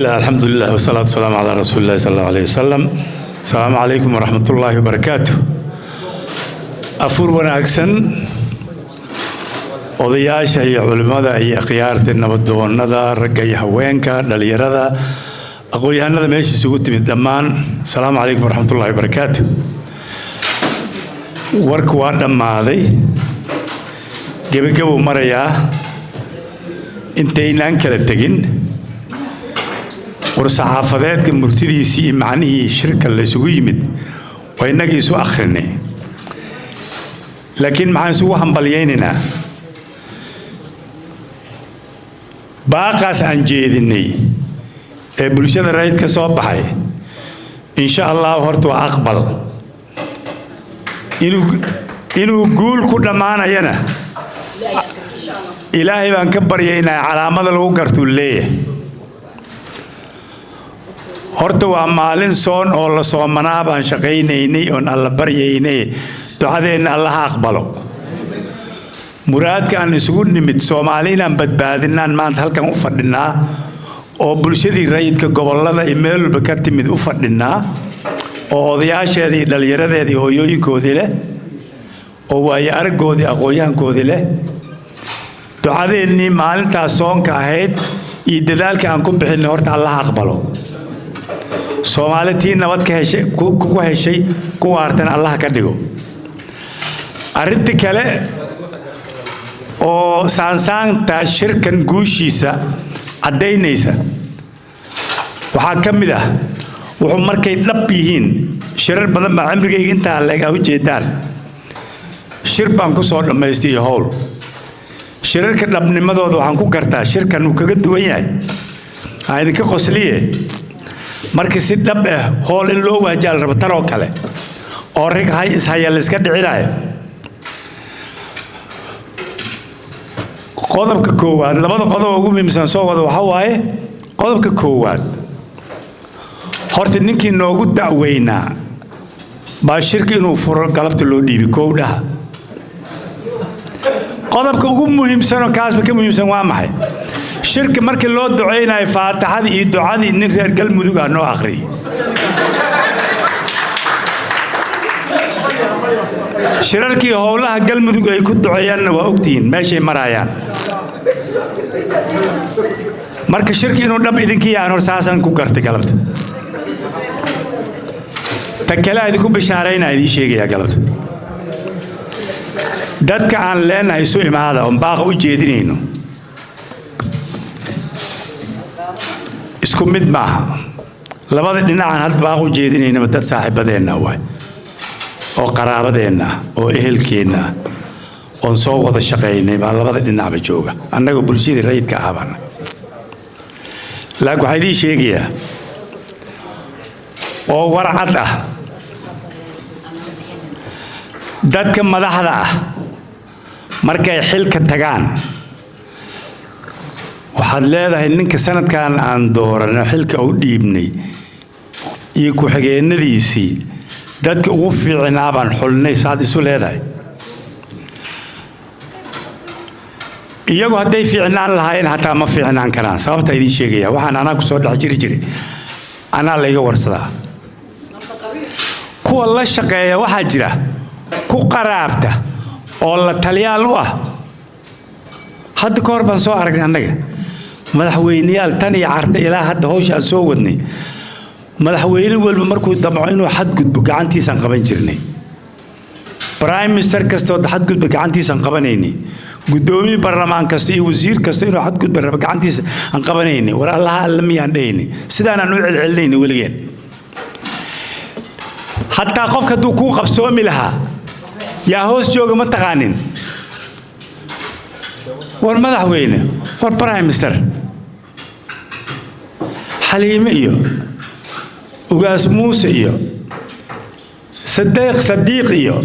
الحمد لله والصلاة والسلام على رسول الله صلى الله عليه وسلم. السلام عليكم ورحمة الله وبركاته. Afur wanaagsan, odayaasha iyo culimmada iyo akhyaarta, nabadoonada, ragga iyo haweenka, dhalinyarada, aqoon-yahanada meesha isugu timid dhammaan, asalaamu calaykum waraxmatullahi wabarakaatu. Warku waa dhammaaday, gebagabuu marayaa. Intaynaan kala tegin, war-saxaafadeedka murtidiisii iyo macnihii shirka la isugu yimid waa innagii isu akhrinay, laakiin maxaan isugu hambalyaynaynaa? Baaqaas aan jeedinay ee bulshada rayid ka soo baxay, insha Allahu, horta waa aqbal. Inuu guul ku dhammaanayana Ilaahay baan ka baryaynaa. Calaamada lagu gartuu leeyahay. Horta waa maalin soon oo la soomanaa baan shaqaynaynay oon Alla baryaynay. Ducadeenna Allaha aqbalo. Muraadka aan isugu nimid, Soomaali inaan badbaadinaan maanta halkan u fadhinaa, oo bulshadii rayidka gobollada iyo meel walba ka timid u fadhinaa, oo odayaasheedii iyo dhallinyaradeedii, hooyooyinkoodii leh, oo waayo araggoodii, aqoon-yahankoodii leh. Ducadeennii maalintaas soonka ahayd iyo dadaalka aan ku bixinay horta Allaha aqbalo. Soomaali tii nabad ka heshay, ku heshay, ku waartana Allaha ka dhigo. Arrinta kale oo saansaanta shirkan guushiisa caddaynaysa waxaa ka mid ah, wuxuu markay dhab yihiin, shirar badan baa cimrigayga intaa leeg aa ujeedaan, shir baan ku soo dhammaystay iyo howl. Shirarka dhabnimadooda waxaan ku gartaa shirkan uu kaga duwan yahay. Aan idinka qosliye, markii si dhab ah howl in loo waajaa la rabo, tan oo kale oo rag hay ishaya la iska dhicinaayo, qodobka koowaad, labada qodob ugu muhiimsan soo wada waxaa waaye: qodobka koowaad, horta ninkii noogu da'weynaa baa shirka inuu furo galabta loo dhiibi kowdhaha. Qodobka ugu muhiimsanoo kaasba ka muhiimsan waa maxay? Shirka markii loo ducaynayo, faataxadii iyo ducadii nin reer Galmudug ah noo akhriyay. Shirarkii howlaha Galmudug ay ku duceeyaanna waa ogtihiin meeshay marayaan. Marka shirki inuu dhab idinka yahan hor saasaan ku gartay galabta. Ta kale idinku bishaaraynaa, idiin sheegayaa galabta, dadka aan leenahay isu imaada oon baaqa u jeedinayno isku mid maaha. Labada dhinacaan hadda baaqa u jeedinaynaba dad saaxiibadeenna waay, oo qaraabadeenna ah, oo ehelkeenna ah, oon soo wada shaqaynay baa labada dhinacba jooga. Annaga bulshadii rayidka ah baana, laakiin waxaa idiin sheegayaa oo warcad ah, dadka madaxda ah markay xilka tagaan, waxaad leedahay ninka sanadkan aan doorano xilka u dhiibnay iyo ku-xigeenadiisii dadka ugu fiicnaa baan xulnay, saad isu leedahay. Iyagu hadday fiicnaan lahaayeen hataa ma fiicnaan karaan. Sababta idiin sheegaya, waxaan anaa ku soo dhex jiri jiray, anaa layga warsadaa. Kuwa la shaqeeya waxaa jira ku qaraabta oo la taliyaal u ah. Hadda ka hor baan soo aragnay annaga madaxweyneyaal tan iyo Carta ilaa hadda hawsha aan soo wadnay, madaxweyne walba markuu damco inuu xadgudbo gacantiisaan qaban jirnay. Prime minister kastoo xadgudba gacantiisaan qabanaynay. Guddoomiye baarlamaan kasta iyo wasiir kasta inuu xadgudba raba gacantiisa aan qabanaynay. War Allaha alla miyaan dhahaynay? Sidaanaan u celcelinayna weligeen. Hataa qofka hadduu kuu qabsoomi lahaa, yaa hoos jooga ma taqaanin. War madaxweyne, war prime minister, Xaliime iyo Ugaas Muuse iyo Sadiiq Sadiiq iyo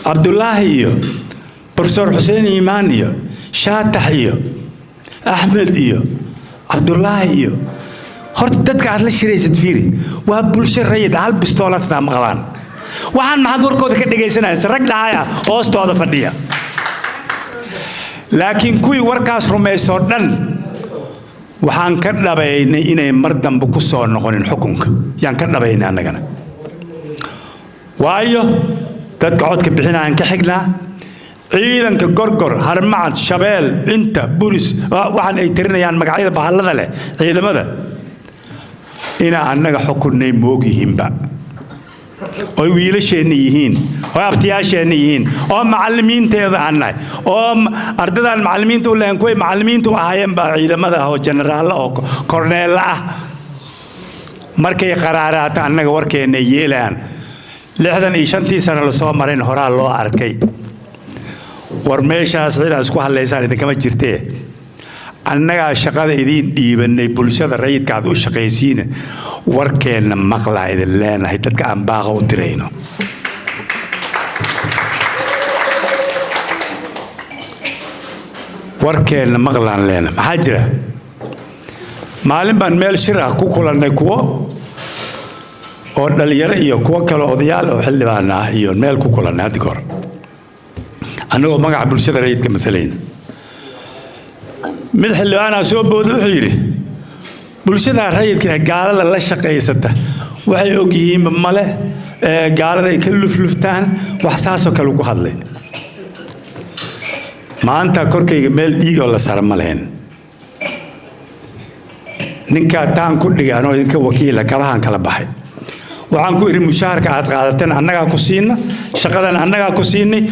Cabdulaahi iyo Profesor Xuseen Iimaan iyo Shaatax iyo Axmed iyo Cabdulaahi iyo, horta dadka aad la shiraysad fiiri, waa bulsho rayid ah, hal bistoolad xitaa ma qabaan. Waxaan maxaad warkooda ka dhegaysanaysa? Rag dhahaya hoostooda fadhiya. Laakiin kuwii warkaas rumaysoo dhan Waxaan ka dhabaynay inay mar dambe ku soo noqonin xukunka yaan ka dhabaynay annagana, waayo dadka codka bixinayaan ka xignaa. Ciidanka Gorgor, Harmacad, Shabeel, inta Buris, waxaan ay tirinayaan magacyada bahallada leh, ciidamada inaa annaga xukunnay moog yihiinba, oy wiilasheenna yihiin, oo abtiyaasheenna yihiin, oo macallimiinteeda aan nahay, oo ardadaan macallimiinta u lahayn kuway macallimiinta u ahaayeen baa ciidamada ah oo jenaraallo oo korneella ah. Markay qaraaraato annaga warkeenna yeelayaan. 65-tii sano lasoo marayn horaa loo arkay. War meeshaas cidaa isku hadlaysaan idinkama jirtee, annagaa shaqada idiin dhiibanay, bulshada rayidka aad u shaqaysiina, warkeenna maqlaa idin leenahay. Dadka aan baaqa u dirayno, warkeenna maqlaan leenahay. Maxaa jira? Maalin baan meel shir ah ku kulannay, kuwo oo dhalinyaro iyo kuwo kale odayaal oo xildhibaan ah iyo meel ku kulannay hadda kahor, annagoo magaca bulshada rayidka matalayna. Mid xildhibaanaa soo booda, wuxuu yidhi: "Bulshada rayidka ee gaalada la shaqaysata waxay og yihiinba male, gaaladay ka lufluftaan." Wax saasoo kale ku hadlay. Maanta korkayga meel dhiigoo la sara ma lahayn. Ninkaa taan ku dhigay anoo idinka wakiila kabahaan kala baxay. Waxaan ku idhi: "Mushaharka aad qaadateen annagaa ku siina, shaqadan annagaa ku siinay,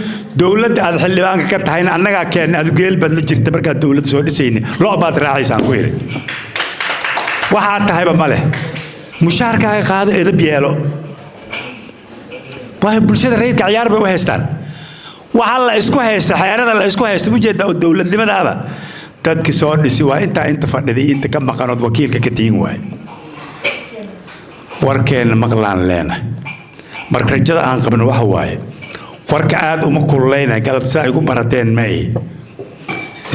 dowladda aad xildhibaanka ka tahayna annagaa keennay. Adu geel baad la jirta markaad dowladda soo dhisayni, lo' baad raacaysaan." Ku idhi: "Waxaad tahayba ma leh, mushaharkaaga qaado, edab yeelo." Waayo bulshada rayidka ciyaar bay u haystaan. Waxa la isku haysta, xeerada la isku haysto ujeedda oo dowladnimadaaba dadki soo dhisi waa intaa inta fadhiday, inta ka maqanood wakiilka ka tihin waay. Warkeenna maqlaan leenahay. Marka rajada aan qabno waxa waaye, warka aad uma kululaynay galab sidaa igu barateen ma ihi.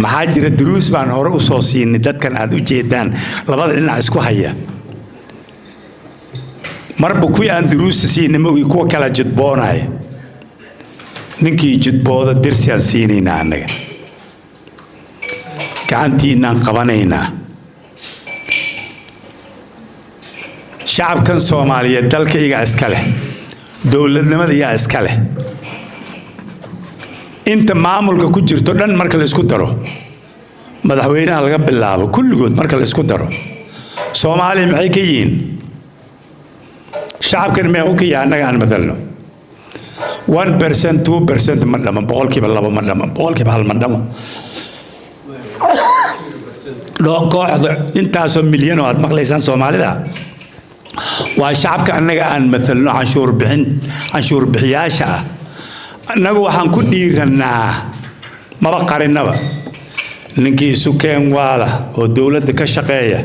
Maxaa jira? Duruus baan hore u soo siinay dadkan aad u jeedaan labada dhinac isku haya. Marba kuwii aan duruusta siinay ma ogi, kuwa kala jidboonaya. Ninkii jidbooda dirsi aan siinaynaa, annaga gacantiinaan qabanaynaa. Shacabkan Soomaaliyeed dalka igaa iska leh, dowladnimada iyaa iska leh. Inta maamulka ku jirto dhan marka la isku daro, madaxweynaha laga bilaabo, kulligood marka la isku daro, Soomaaliya maxay ka yihiin? Shacabkan meequ ka yahay annaga aan matalno? 1%, 2% ma dhamo, 2% ma dhamo, 1% ma dhamo. Kooxda intaasoo milyan oo aad maqlaysaan Soomaalida waa shacabka annaga aan matalno, canshuur bixin, canshuur bixiyaasha ah. Annagu waxaan ku dhiirannaa, maba qarinaba, ninkii isu keen waala oo dowladda ka shaqeeya.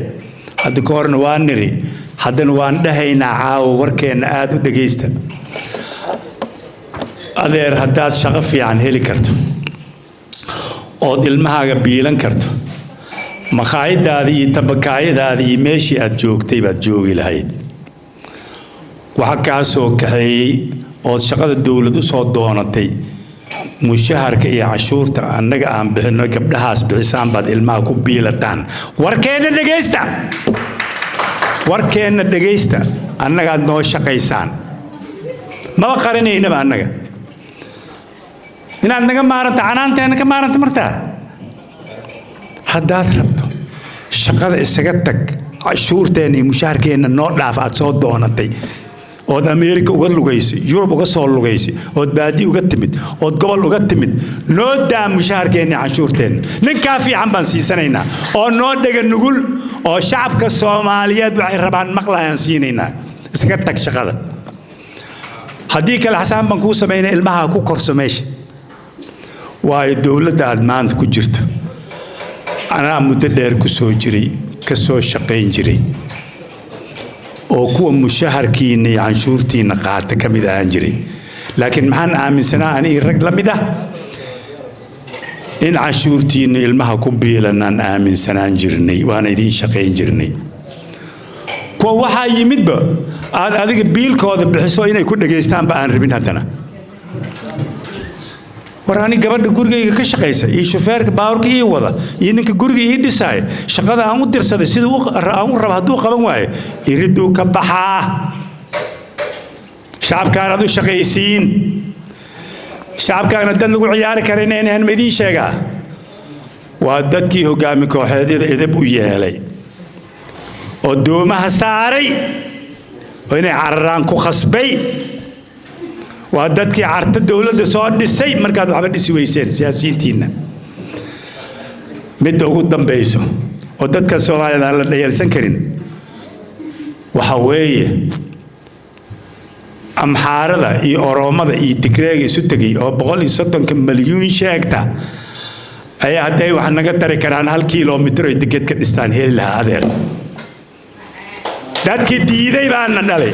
Hadda ka horna waa niri, haddana waan dhahaynaa caawa, warkeenna aada u dhegaysta. Adeer, haddaad shaqo fiican heli karto ood ilmahaaga biilan karto, makhaayadaadii iyo tabakaayadaadii iyo meeshii aad joogtay baad joogi lahayd. Waxa kaa soo kaxeeyey ood shaqada dowlad u soo doonatay, mushaharka iyo cashuurta annaga aan bixinno, gabdhahaas bixisaan baad ilmaha ku biilataan. Warkeenna dhegaysta, warkeenna dhegaysta. Annagaad noo shaqaysaan, maba qarinaynaba annaga inaad naga maaranta, canaanteena ka maaranta. Martaa haddaad rabto shaqada isaga tag, cashuurteenna iyo mushaharkeenna noo dhaaf aad soo doonatay, ood Ameerika uga lugaysay, Yurub uga soo lugaysay, ood baadi uga timid, ood gobol uga timid, noo daa mushaharkeenna, canshuurteenna. Ninkaa fiican baan siisanaynaa oo noo dhega nugul oo shacabka Soomaaliyeed waxay rabaan maqlayaan siinaynaa. Iskaga tag shaqada. Haddii kale xasaan baan kuu samaynay, ilmaha ku korso meesha. Waayo dowladda aad maanta ku jirto anaa muddo dheer ku soo jiray, ka soo shaqayn jiray, oo kuwa mushaharkiinna iyo canshuurtiinna qaata ka mid ahaan jiray. Laakiin maxaan aaminsanaa anigii rag la mid ah? In canshuurtiinna ilmaha ku biilanaan aaminsanaan jirnay, waana idiin shaqayn jirnay. Kuwa waxaa yimidba aad adiga biilkooda bixiso inay ku dhagaystaanba aan rabin. Haddana War ani gabadha gurigayga ka shaqaysa iyo shufeerka baaburka ii wada iyo ninka guriga ii dhisaaya, shaqada aan u dirsaday sida aan u rabo hadduu qaban waayo, iriduu ka baxaa. Shacabkaan aad u shaqaysiin, shacabkaana dad lagu ciyaari kara inayn ahayn ma idiin sheegaa? Waa dadkii hogaami kooxeedyada edeb u yeelay oo doomaha saaray oo inay cararaan ku khasbay. Waa dadkii Carta dowladda soo dhisay markaad waxba dhisi weyseen siyaasiyiintiinna. Midda ugu dambayso oo dadka Soomaaliyad aan la dhayalsan karin waxa weeye Amxaarada iyo Oroomada iyo Tigreega isu tegay oo 130-ka malyuun sheegta ayaa hadday wax naga tari karaan 1 kilomitir ay deged ka dhistaan heli lahaa. Adeer, dadkii diiday baana dhalay.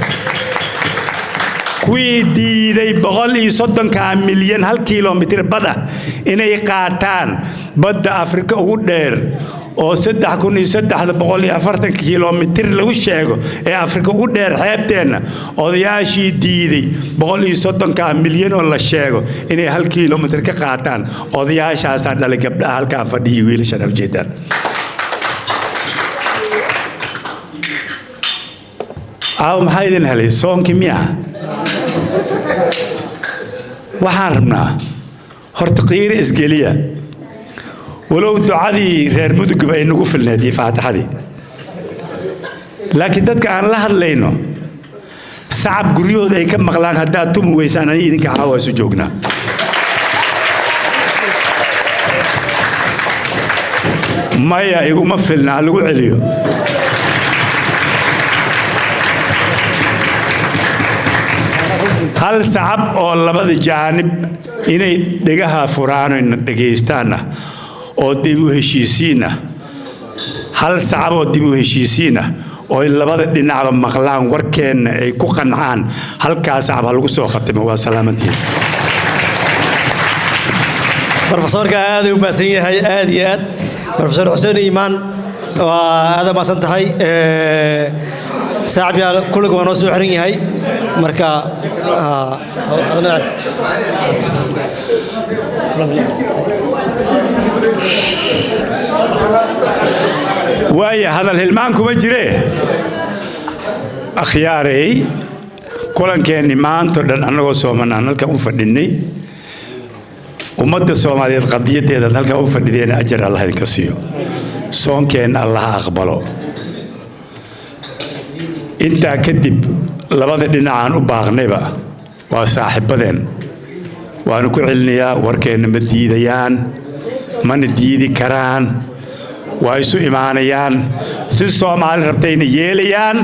Kuwii diiday 130-kaa milyan 1 kilomitir bada inay qaataan, badda Afrika ugu dheer oo 3340 kilomitir lagu sheego ee Afrika ugu dheer xeebteenna, odayaashii diiday 130-kaa milyan oo la sheego inay 1 kilomitir ka qaataan, odayaashaasaa dhalay gabdhaha halkaan fadhiya, wiilashan ujeedaan. Caawa maxaa idin helay? Soonkii miya? Waxaan rabnaa horta qiiro isgeliya, walow ducadii reer Mudugba ay nagu filneed iyo faatixadii, laakiin dadka aan la hadlayno sacab guryahooda ay ka maqlaan haddaad tumi weysaan, ani idinka caawa isu joognaa. Maya, iguma filna, ha lagu celiyo. Hal sacab oo labada jaanib inay dhegaha furaan na dhegaystaanna oo dib u heshiisiinna, hal sacab oo dib u heshiisiinna oo ay labada dhinacba maqlaan, warkeenna ay ku qancaan, halkaa sacab ha lagu soo khatimo. Waa salaamantiin. Brofesorka aad u mahadsan yahay, aad iyo aad. Brofesor Xuseen Iimaan, waa aad mahadsan tahay. Saaxib yaal, kuliga waa noo soo xiran yahay marka. Waaya, hadal hilmaan kuma jiree. Akhyaarey, kulankeenni maanto dhan annagoo soomanaan halkan u fadhinnay ummadda Soomaaliyeed qadiyaddeedaad halkan u fadhideen, ajar Allah idinka siiyo, soonkeenna Allaha aqbalo. Intaa kadib, labada dhinacaan u baaqnayba waa saaxiibadeen, waanu ku celinayaa, warkeenna ma diidayaan mana diidi karaan, waa isu imaanayaan, si Soomaali rabtayna yeelayaan.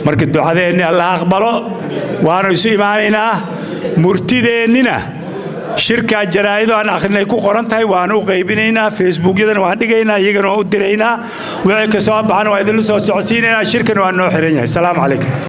Marka ducadeenni Allah aqbalo, waanu isu imaanaynaa. Murtideennina shirkaa jaraa'ido aan akhrinay ku qoran tahay, waanu u qaybinaynaa, Facebookyadana waan dhigaynaa, iyagana waan u diraynaa. Wixii ka soo baxana waa idinla soo socodsiinaynaa. Shirkana waa noo xiran yahay. Salaamu calaykum.